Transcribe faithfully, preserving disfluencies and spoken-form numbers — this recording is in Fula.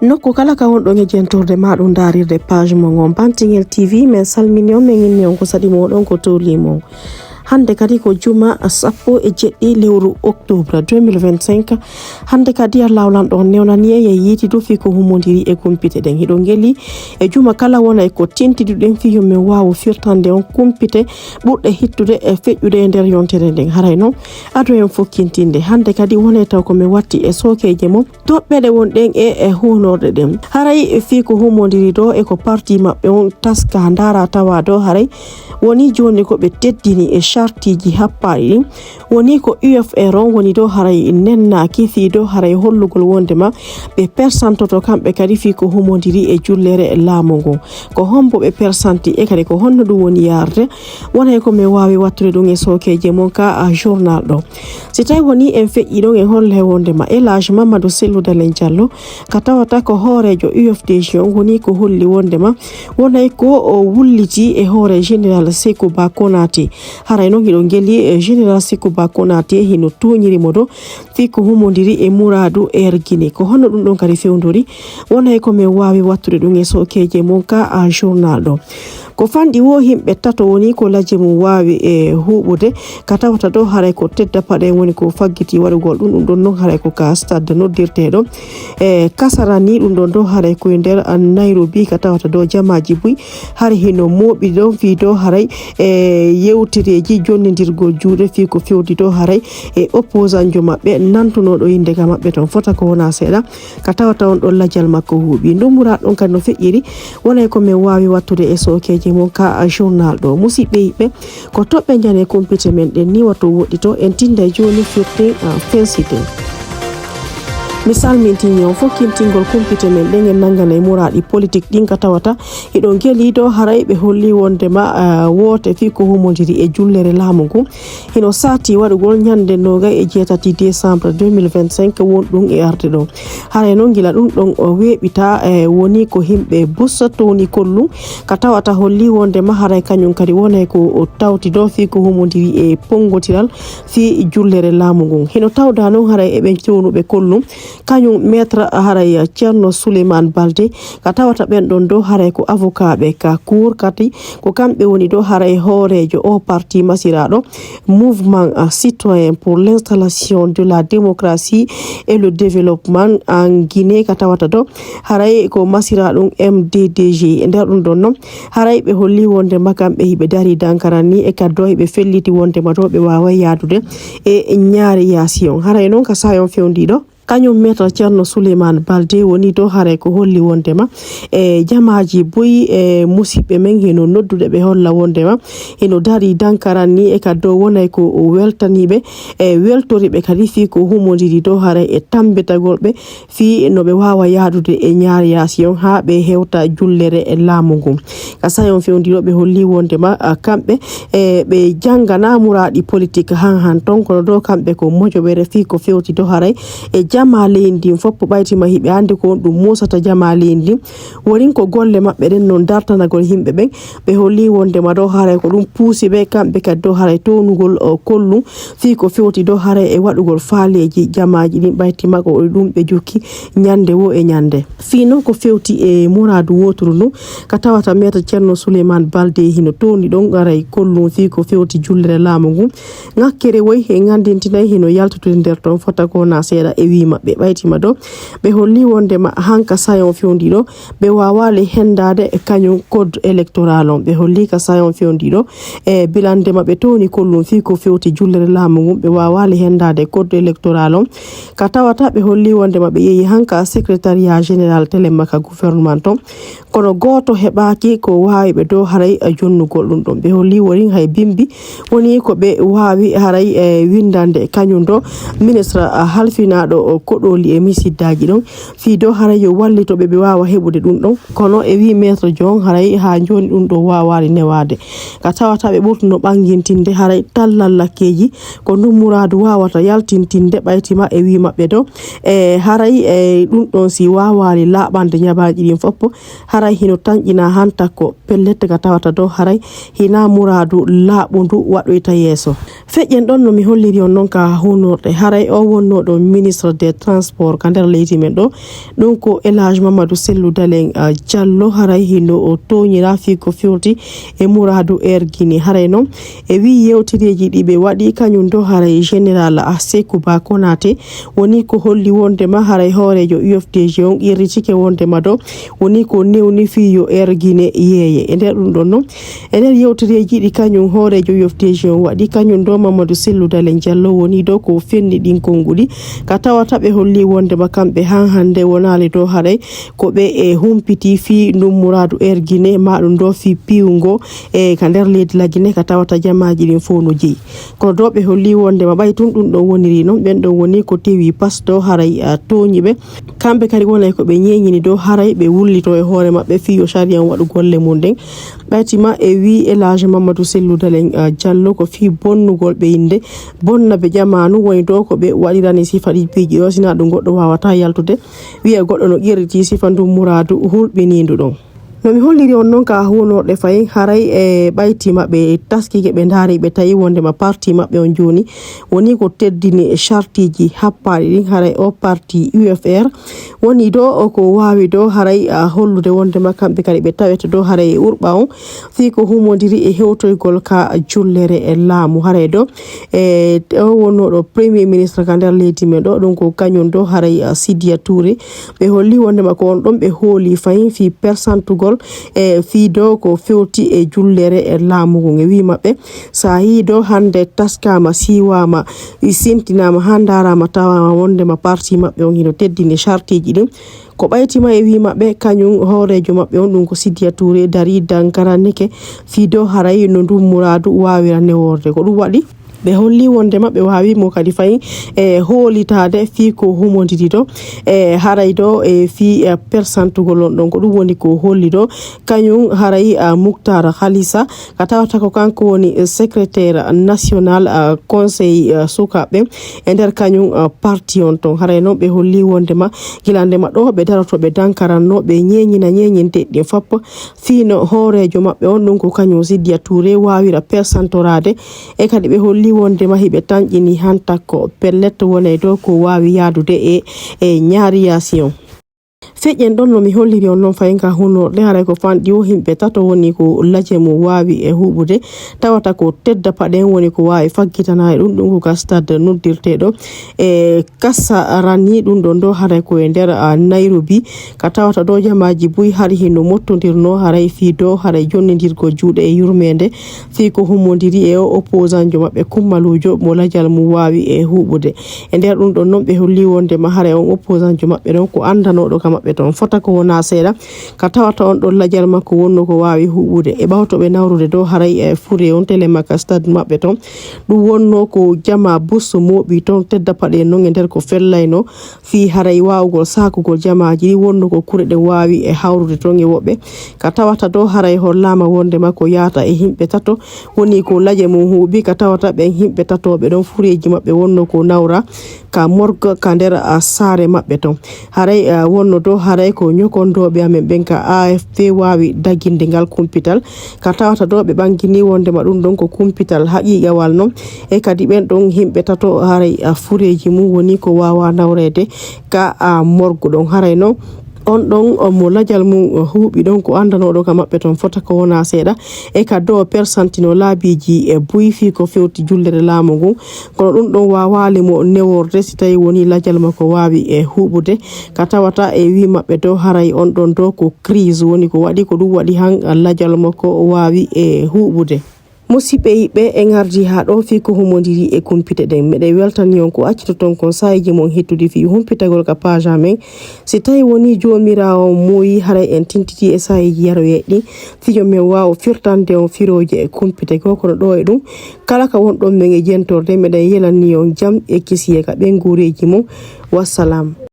Nokku kala ka wonɗon e jentorde ma ɗum daarirde page mo ngon Bantingel T V, men salmini on, men inni on ko saɗi mo ɗon ko towli mo. Hannde kadi ko juma sappo e jeɗɗi lewru octobre deux mille vingt-cinq. Hannde kadi Allah lanɗo on newnani en e yiiti du fii ko humondiri e kumpite ɗen. Hiɗo ngeli e juma kala wona e ko tintiduɗen fii yo men waawu firtande on kumpite ɓurɗe hittude e feƴƴude e nder yontere nden. Haray non ado en fokkintinde. Hannde kadi wona e taw ko men watti e sookeeje mon. Toɓɓe ɗe wonɗen e, e huunorɗe ɗen. Haray fii ko humondiri ɗo e ko parti maɓɓe on taska ndaara tawa ɗo haray woni jooni ko ɓe teddini e chartiji happaaɗi ɗin. Woni ko U F R on woni ɗo haray nennaaki fii ɗo haray hollugol wondema ɓe persantoto kamɓe kadi fii ko humondiri e jullere laamu ngun. Ko hombo ɓe persanti e kadi ko honno ɗum woni yaarde? Wonay ko men waawi wattude ɗum e sookeeje mon ka, a, journal ɗo. Si tawi woni en feƴƴi ɗon, en holle wondema El Hadj Mamadou Cellou Dalein Diallo, ka tawata ko hooreejo U F D G on, woni ko holli wondema wonay ko o wulliti e hoore Général Sékou Ba Konaté. Haray non hiɗo ngeli, e, Général Sékou Ba Konaté hino tooñiri mo ɗo fii ko humondiri e muraadu Air Guinée. Ko honno ɗum ɗon kadi fewndori? Wonay ko men waawi wattude ɗum e sookeeje mon ka, a, journal ɗo. Ko fanɗi wo himɓe tato woni ko lajje mum waawi e huuɓude, ka tawata ɗo haray ko Tedda Paɗe woni ko faggiti waɗugol ɗum. Ɗum ɗon non haray ko ka stade noddirteeɗo e Kasarani. Ɗum ɗon ɗo haray ko e nder, a, Nairobi, ka tawata ɗo jamaaji buy hari hino mooɓi ɗon fii ɗo haray e yewtereeji jonnindirgol juuɗe fii ko fewti ɗo haray e opposant jo maɓɓe nantunooɗo innde ka maɓɓe ton fota ko wona seeɗa. Ka tawata on ɗon lajal makko huuɓi. Ndu muraad ɗon kadi no feƴƴiri, wonay ko men waawi wattude e sookeeje mon ka, a, journal ɗo. Musiɓɓe yiɓɓe, ko toɓɓe njane kumpite men ɗen ni wato woɗɗito, en tinday jooni firtin, a, fensiten. Mi salmintini on fof kintingol kumpite men ɗen en nangana e muraaɗi politik ɗin ka tawata hiɗon geliido haray ɓe holli wondema, a, woote fii ko humondiri e jullere laamu ngun. Hino saati waɗugol ñande noogay e jeetati décembre deux mille vingt-cinq won ɗum e arde ɗo. Haray noon gila ɗum ɗon o weeɓita, e, woni ko himɓe bussa towni kollum ka tawata holli wondema haray kañum kadi wonay ko o tawti ɗo fii ko humondiri e ponngotiral fii jullere laamu ngun. Hino tawda noon haray e ɓen townuɓe kollum, kañum maître haray Ceerno Souleymane Balde, ka tawata ɓen ɗon ɗo haray ko avocat ɓe ka cour, kadi ko kamɓe woni ɗo haray hooreejo o parti masiraaɗo Mouvement, ah, Citoyen pour l'installation de la démocratie et le développement en Guinée, ka tawata ɗo haray ko masiraaɗum M D D G. E nder ɗum ɗon non haray ɓe holli wondema kamɓe hiɓe dari dankaran ni e kaddo hiɓe felliti wondema ɗo ɓe waaway yaadude e ñaari yaasi on. Haray noon ka saayon fewndiiɗo, kañum maître Ceerno Souleymane Balde woni ɗo haray ko holli wondema e jamaaji buy e musiɓɓe men hino noddude ɓe holla wondema hino dari dankaran ni e ka dow wonay ko o weltaniɓe e weltoriɓe kadi fii ko humondiri ɗo haray e tambitagol ɓe fii no ɓe waawa yaadude e ñaari yaasi on haa ɓe hewta jullere e laamu ngun. Ka sayon fewndiiɗo ɓe holli wondema, a, kamɓe e ɓe janngana muraaɗi politik han han ton, kono ɗo kamɓe ko mojoɓere fii ko fewti ɗo haray e jama leydi ndin fof ɓaytima hiɓe anndi ko on ɗum musata jama leydi ndin. Wonin ko golle maɓɓe ɗen non dartanagol yimɓe ɓen. Ɓe holli wondema ɗo haray ko ɗum puusi ɓe kamɓe kadi ɗo haray townugol, o, kollum fii ko fewti ɗo haray e waɗugol faaleeji jamaaji ɗin ɓaytima ko ɗum ɓe jokki ñande wo e ñande. Fii non ko fewti e muraadu wooturu ndun, ka tawata maître Ceerno Souleymane Balde hino towni ɗon aray kollum fii ko fewti jullere laamu ngun. Ŋakkere woy e ŋandintinay hino yaltude nder ton fota ko na seeɗa e wii maɓɓe ɓaytima ɗo. Ɓe holli wondema hanka sayon fewndi ɗo, ɓe waawaali hendaade e kañum code électoral on. Ɓe holli ka sayon fewndi ɗo, e bilande maɓɓe towni kollum fii ko fewti jullere laamu ngun, ɓe waawaali hendaade code électoral on. Ka tawata ɓe holli wondema ɓe yehi hanka secrétariat général Téléma ka gouvernement on. Kono gooto heɓaaki ko waawi ɓe dow haray jonnugol ɗum ɗon. Ɓe holli woni hay bimbi woni ko ɓe waawi haray, e, windande kañum ɗo ministre, a, halfinaaɗo o koɗooli e misiddaaji ɗon. Fii dow haray yo wallito ɓe, ɓe waawa heɓude ɗum ɗon. Kono e wii maître Dion haray haa jooni ɗum ɗo waawaali newaade. Ka tawata ɓe ɓurtuno ɓangintinde haray tallallakkeeji ko ndun muraadu waawata yaltintinde ɓaytima e wii maɓɓe ɗo. E haray, e, ɗum ɗon si waawaali laaɓande ñabaaji ɗin fof, haray hino tanƴina hanta ko pellet ka tawata ɗo haray hina muraadu laaɓundu waɗoyta yeeso. Feƴƴen ɗon no mi holliri on non ka hunorɗe, haray o wonno ɗo ministre des transports ka nder leydi men ɗo. Ɗum ko Elage Mamadou Sellou Dalen, ah, Diallo, haray hino o tooñira fii ko fewti e muraadu Air Guinée. Haray noon, e wii yewtereeji ɗi ɓe waɗi, kañum ɗo haray Général, ah, Sékou Ba Konaté woni ko holli wonde ma haray hooreejo U F D G on qirritike wonde ma ɗo woni ko newni fii yo Air Guinée yeeye. E nder ɗum ɗon noon, e nder yewtereeji ɗi kañum hooreejo U F D G on waɗi, kañum ɗo Mamadou Sellou Dalen Diallo woni ɗo ko fenni ɗin konnguɗi, ka tawata ɓe holli wonde ma kamɓe han hannde wonaali ɗo haray ko ɓe e humpiti fii ndun muraadu Air Guinée, ma ɗum ɗo fii piiwungo e ka nder leydi la Guinée, ka tawata jamaaji ɗin fof no jeyi. Kono ɗo ɓe holli wonde ma ɓay tun ɗum ɗon woniri noon, ɓen ɗon woni ko tewi pas ɗo haray, ah, tooñi ɓe. Kamɓe kadi wonay ko ɓe ñeeñini ɗo haray ɓe wullito e hoore maɓɓe fii yo sariya on waɗu golle mum ɗen. Ɓaytima e wii Elage Mamadou Sellou Dalen, ah, Diallo ko fii bonnugol ɓe innde, bonna ɓe jamaanu, woni ɗo ko ɓe waɗirani sifa ɗi piiji ɗo, sina ɗum goɗɗo waawata yaltude, wiya goɗɗo no qirriti sifa ndun muraadu hulɓiniindu ɗon. No mi holliri on noon ka huunorɗe fayin, haray e ɓayti maɓɓe taskike ɓe ndaari ɓe tawi wonde ma parti maɓɓe on jooni woni ko teddini e chartiji happaaɗi ɗin, haray o parti U F R woni ɗo o ko waawi ɗo haray, ah, hollude wonde ma kamɓe kadi ɓe tawete ɗo haray e urɓa on fii ko humondiri e hewtoygol ka jullere e laamu. Haray ɗo e o wonnooɗo premier ministre ka nder leydi men ɗo, ɗum ko kañum ɗo haray, ah, Sidiya Touré. Ɓe holli wonde ma ko on ɗon ɓe hooli fayin fii persantugol e fii ɗo ko fewti e jullere e laamu ngun. E wii maɓɓe, so a yii ɗo hannde taskaama, siiwaama, i sintinaama, haa ndaaraama, tawaama wonde ma parti maɓɓe on hino teddini chartiji ɗin. Ko ɓaytima e wii maɓɓe, kañum hooreejo maɓɓe on, ɗum ko Sidiya Touré, darii dankaranike fii ɗo haray no ndun muraadu waawira neworde. Ko ɗum waɗi ɓe holli wonde ma ɓe waawi mo kadi fayin e hoolitaade fii ko humondiri ɗo e haray ɗo e fii, eh, persantugol on ɗon. Ko ɗum woni ko holli ɗo kañum haray, ah, Muktar Khalisa, ka tawata ko kanko woni, eh, secrétaire national, ah, conseil, ah, sukaaɓe e nder kañum, ah, parti on ton. Haray noon ɓe holli wonde ma gila nde ma ɗo ɓe daroto ɓe dankaranno ɓe ñeeñina ñeeñinte ɗin fop fii no hooreejo maɓɓe on, ɗum ko kañum Sidiya Touré, waawira persantoraade. E kadi ɓe holli wonde ma hiɓe tanƴini han takko pellet wonay ɗo ko waawi yaadude e, e ñaariyasi on. Feƴƴen ɗon no mi holliri on noon fayin ka hunorɗe, haray ko fanɗi o yimɓe tato woni ko laje mum waawi e huuɓude, tawata ko tedda paɗe en woni ko waawi faggitanaade ɗum, ɗum ko ka stade noddirteeɗo e Kasarani, ɗum ɗon ɗo haray ko e nder, ah, Nairobi, ka tawata ɗo jamaaji buy hari hino mottondirno haray fii ɗo haray jonnindirgol juuɗe e yurmeende fii ko humondiri e o opposant jo maɓɓe kummaluujo mo lajal mum waawi e huuɓude. E nder ɗum ɗon noon ɓe holli wonde ma haray on opposant jo maɓɓe ɗon ko anndanooɗo ka maɓɓe ton fota ko wonaa seeɗa, ka tawata on ɗon lajal makko wonno ko waawi huuɓude. E ɓawto ɓe nawrude ɗo haray e fure on tele makka stade maɓɓe ton, ɗum wonno ko jamaa bus mooɓi ton tedda paɗe noon e nder ko fellayno fii haray waawugol saakugol jamaaji ɗi wonno ko kure ɗe waawi e hawrude ton e woɓɓe. Ka tawata ɗo haray hollaama wonde ma ko yaata e yimɓe tato woni ko laje mum huuɓi, ka tawata ɓen yimɓe tatooɓe ɗon fureeji maɓɓe wonno ko nawra ka morgue ka nder, ah, saare maɓɓe ton. Haray, ah, wonno ɗo haray ko ñokondooɓe amen ɓen ka A F P waawi daginde ngal kumpital. Ka tawata ɗo ɓe ɓangini wonde ma ɗum ɗon ko kumpital haqiiqawal non. E kadi ɓen ɗon yimɓe tato haray, ah, fureeji mum woni ko waawa nawreede ka, ah, morgue ɗon. Haray non on ɗon, ah, mo lajal mum, ah, huuɓi ɗon ko anndanooɗo ka maɓɓe ton fota ko wonaa seeɗa. E ka ɗo persantino laabiiji e buy fii ko fewti jullere laamu ngun. Kono ɗum ɗon waawaali mo neworde si tawi woni lajal makko waawi e huuɓude. Ka tawata e wii maɓɓe ɗo haray on ɗon ɗo ko crise woni ko waɗi, ko ɗum waɗi han lajal makko waawi e huuɓude. Musidɓe yiɓɓe, en ngardi haa ɗo fii ko humondiri e kumpite ɗen. Meɗen weltani on ko accitoton kon saayiiji mon hettudi fii humpitagol ka page amen. Si tawi woni Joomiraawo muuyi, haray en tintiti e saayiiji yaroyeeɗi ɗin, fii yo men waaw firtande on firooje e kumpite goo. Kono ɗo e ɗum, kala ka wonɗon men e jentorde, meɗen yelani on jam e kisiyee ka ɓeynguureeji mon. Wassalam.